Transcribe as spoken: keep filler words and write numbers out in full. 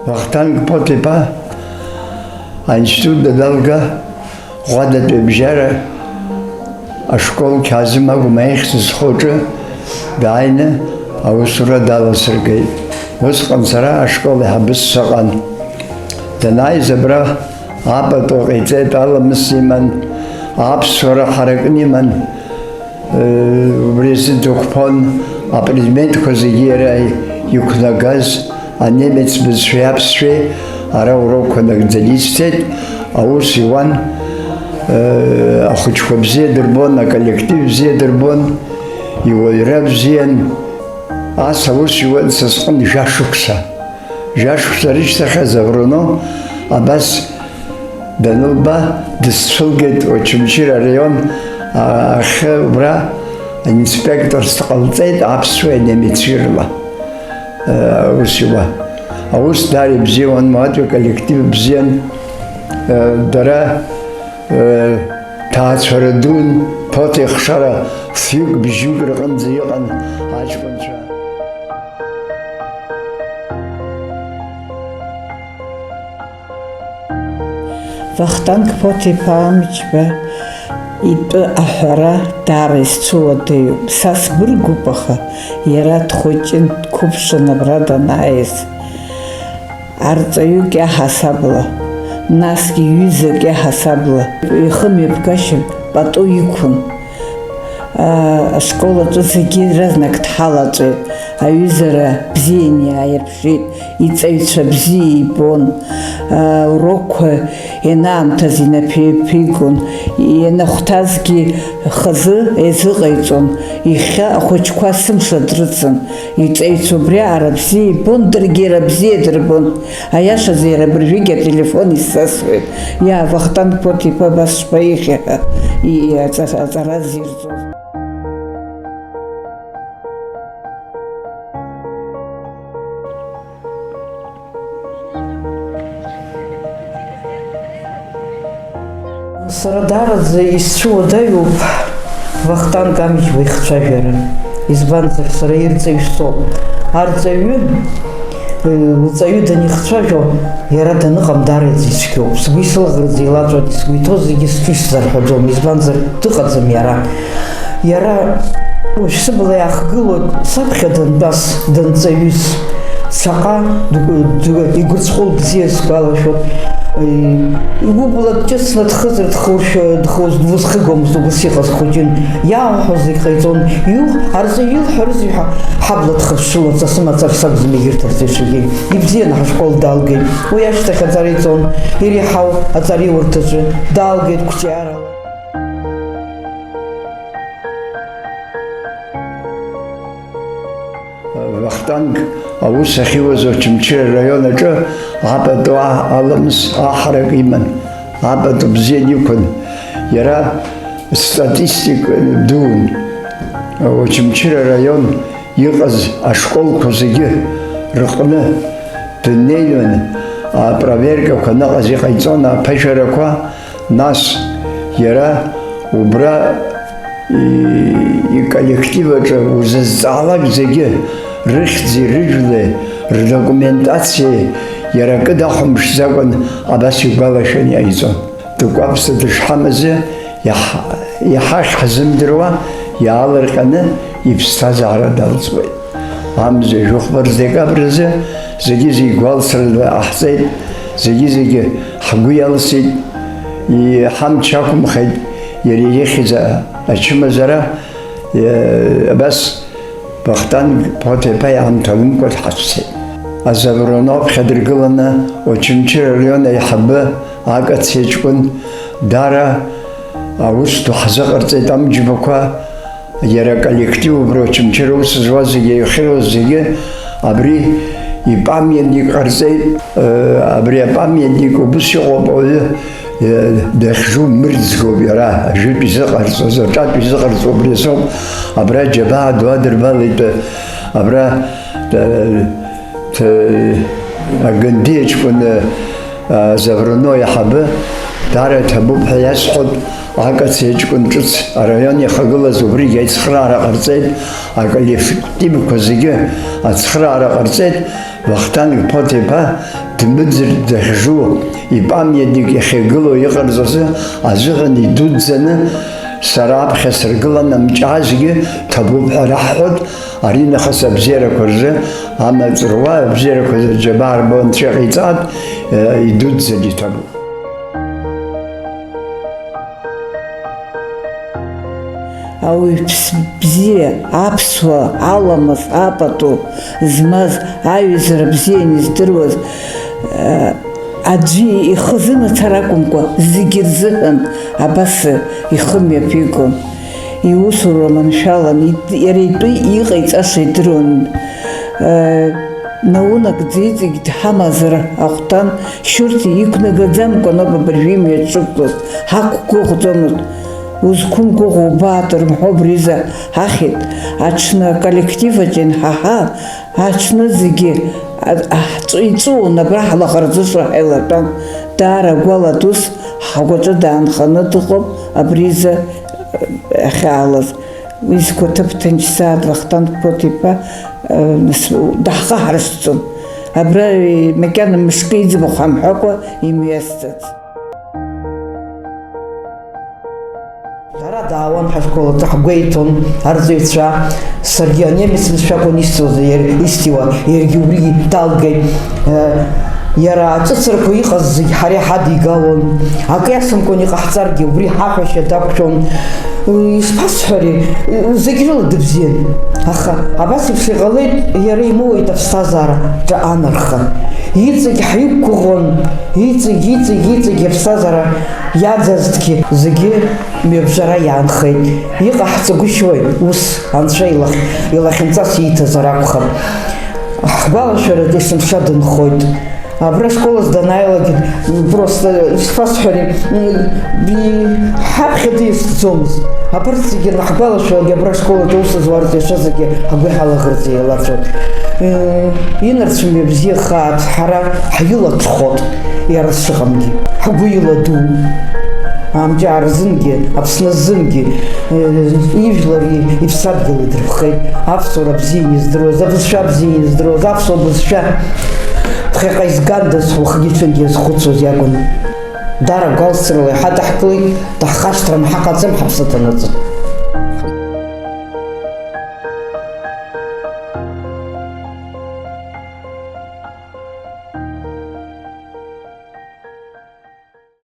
Вахтанг Ԥоҭ-иԥа аинститут даналга, Ӷәадатәи абжьара ашкол Қьаазым акәым аихьӡ зху аҿы дааины аусура даласыргеит. Усҟан сара ашкол аиҳабыс саҟан. Данааиз абра апату ҟаиҵеит, аламыс иман, аԥсуара ҳаракны иман. Убри азы дықәԥон апредметқәа зегьы иара иқәнагаз анемец бызшәеи аԥсшәеи ара урокқәа нагӡаны ицәцеит, аус иуан, ахәыҷқәа бзиа дырбон, аколлектив бзиа дырбон, иуаҩра бзиан. Ас аус иуан са сҟынтә жәа шықәса. Жәа шықәса рышьҭахь Завруно абас данылба, дысцәылгеит Очамчыра араион, а, ахьы убра инспекторс дҟалҵеит аԥсуеи анемеци рыла, э, аус иуа. Аус даара ибзиан, уаантәи аколлектив бзиан, э, дара, э, ҭаацәара дуун, Ԥоҭ ихшара фҩык, бжьҩык рҟынӡа иҟан аҷкәынцәа. Вахтанг Ԥоҭ-иԥа Амҷба итәы аҳәара даара исцәыуадаҩуп. Са сбыргуп, аха иара дхәыҷын, дқәыԥшын абра данааиз. Арҵаҩык иаҳасабала, насгьы ҩызак иаҳасабала, ихымҩаԥгашьа пату иқәын. Аа, ашкол аҿы зегьы разнак дҳалаҵәеит, аҩызара бзианы иааирԥшит, иҵаҩцәа бзиа ибон, аа, урокқәа ианаамҭаз инаԥиԥигон, ианахәҭазгьы хазы еизыҟаиҵон, иахьа ахәыҷқәа сымша дрыцын, иҵаҩцәа убриаҟара бзиа ибон, даргьы иара бзиа дырбон. Аиашазы, иара абыржәгьы ателефон исзасуеит. Иа, Вахтанг Ԥоҭ-иԥа абас шԥаихьи ҳәа, и-, и-, аҵара, аҵара зирҵоз. Сара даараӡа исцәыуадаҩуп Вахтанг Амҷба ихцәажәара. Избанзар, сара ирҵаҩ соуп. Арҵаҩы, э, лҵаҩы данихцәажәо, иара даныҟам даараӡа ицәгьоуп. Сгәы исылаӷырӡ еилаҵәоит, исгәы иҭоу зегьы сҿы исзарҳәаӡом, избанзар, дыҟаӡам иара. Иара уажә сыбла иаахгылоит, саԥхьа дантәаз, данҵаҩыз, цаҟа ду-, ду-, игәырҵҟәыл бзиа сгәалашәоит. Игәыблак ҿыцны дхызар, дхушәа, дхоз, дузхыгомызт, убас иҟаз хәыҷын. Иаауҳәо зегь ҟаиҵон. Иух-, арҵаҩы илҳәарызеи ҳәа ҳабла дхыԥшылон, са сымацара сакәӡам егьырҭ арҵаҩцәагьы. Ибзиан ҳашкол далгеит. Уи ашьҭахь аҵара иҵон. Иреиҳау аҵараиурҭаҿы далгеит қәҿиарала. Вахтанг аус ахьиуаз Очамчыра араион аҿы апату а-, аламыс аҳарак иман, апату бзианы иқәын. Иара статистик дуун. Очамчыра араион иҟаз ашколқәа зегьы рҟны днеиуан, апроверкақәа ныҟаз иҟаиҵон, аԥышәарақәа. Нас иара убра и-, иколлектив аҿы узызҵаалак зегьы рыхьӡи рыжәлеи рдокументациеи иара акы дахәамԥшӡакәан абас игәалашәан иҟаиҵон. Дыкәаԥса дышҳамази, иаҳ-, иаҳахь ҳзымдыруа иаалырҟьаны иԥсҭазаара далҵуеит. Амза жәохә декабрь азы зегьы-зегь гәалсраны иҟаҳҵеит, зегьы-зегьы ҳгәы иалсит, и-, ҳамч ақәымхеит иара ихьӡ ачымазара, е-, абас Вахтанг Ԥоҭ-иԥа иаамҭа умкәа дҳацәцеит. Азавроно аԥхьа дыргыланы Очамчыра араион аиҳабы Акациа ҷкәын даара аус ду ҳзыҟарҵеит, Амҷбақәа, иара аколлектив убра Очамчыра аус зуаз зегьы, иахьыруаз зегьы, абри ипамиатник ҟарҵеит, э, абри апамиатник убыс иҟоуп ауаҩы, э, дахьжу мырӡгоуп иара, ажәытә изыҟарҵоз, аҿатә изыҟарҵо убри азоуп, абра аџьабаа ду адырбалеит, абра, э, ҭ-, Агандиа ҷкәын, а, Завруно иаҳабы, даара иҭабуп ҳәа иасҳәоит, Акациа ҷкәын ҿыц араион иахагылаз убригь аицхраара ҟарҵеит, аколлективқәа зегьы ацхраара ҟарҵеит, Вахтанг Ԥоҭ-иԥа Дмыӡыр дахьжу, ипамиатник иахьагылоу иҟарҵозы азыҳәан идуӡӡаны сара аԥхьа сыргылан, амҿазгьы ҭабуп ҳәа раҳҳәоит, ари нахыс абзиарақәа рзы амаҵ руа, абзиарақәа рзы џьабаа рбо анцәа иҟаиҵааит, э, идуӡӡаны иҭабуп. Ауаҩԥс бзиа, аԥсуа аламыс апату змаз, аҩызара бзиан издыруаз, э, аӡәы ихы зымацар акәымкәа, зегьы рзыҳәан абас ихы мҩаԥигон. Иусура маншәалан, ит-, иара итәы иҟаиҵаша идыруан. Э, наунагӡа иҵегь дҳамазар ахәҭан, Шьурҭи иқәнагаӡамкәан ауп абыржәы имҩаҿықәлаз, ҳақәгәыӷӡомызт. Узқәымгәыӷуа убааит рымҳәо абри изы ҳахьит. Аҽны аколлектив аҿы ианҳаҳа, аҽны зегьы, а, ҳҵәы-, иҵәуон, абра ҳлаӷырӡышо ҳаилатәан. Даара гәала дус ҳгәаҿы даанханы дыҟоуп абри изы, а, ахьаалаз. Уи зқәаҭыԥ ҭынч сааҭ Вахтанг Ԥоҭ-иԥа, а, нас, даҳхаҳаршҭӡом. Абра, а, макьана мышкы иӡбахә ҳамҳәакәа имҩасӡац. Дара даауан ҳашкол аҿы, ҳгәеиҭон арҵаҩцәа. Саргьы анемец бызшәа акәын исҭоз, иар-, исҭиуа, иаргьы убригьы далгеит. Э, иара аҿыцрақәа иҟаз зегь ҳара иҳадигалон. Акы иасымкәан иҟаҳҵаргьы, убри ҳаҳәашьа дақәшәон. Ишԥасҳәари, зегь рыла дыбзиан. Аха абас еиԥш иҟалеит, иара имоуеит аԥсҭазаараҿы анарха. Иҵегь ҳиқәгәыӷуан, иҵегь, иҵегь, иҵегь аԥсҭазаара иаӡазҭгьы зегьы мҩабжара иаанхеит. Иҟаҳҵагәышьои ус, анцәа илахь-, илахьынҵас ииҭазар акәхап. Ҳгәалашәаратә есымша дынхоит. Абра школаз данааилак, просто, ишԥасҳәари, м, би-, ҳаԥхьа дизхӡомызт. Абарҭ зегьы анаҳгәалашәалак, абра школаҿ аус зуа арҵаҩцәа зегьы ҳгәы иҳалаӷырӡ еилаҵәон. Э, инарцә мҩа бзиахааит, ҳара ҳилаҽхәот, иара сыҟамгьы. Ҳгәы иладуу. Амҿы рзынгьы, Аԥсны азынгьы, э, ижәлари иԥсадгьыли дырԥхеит. Аԥсуара бзианы издыруаз, абызшәа бзианы издыруаз, аԥсуа бызшәа ԥхьаҟа изгандаз, уахгьы-ҽынгьы иазхәыцуаз иакәын. Дара гәалсрала иҳадаҳкылеит, даҳхашҭраны ҳаҟаӡам ҳаԥсы ҭанаҵы.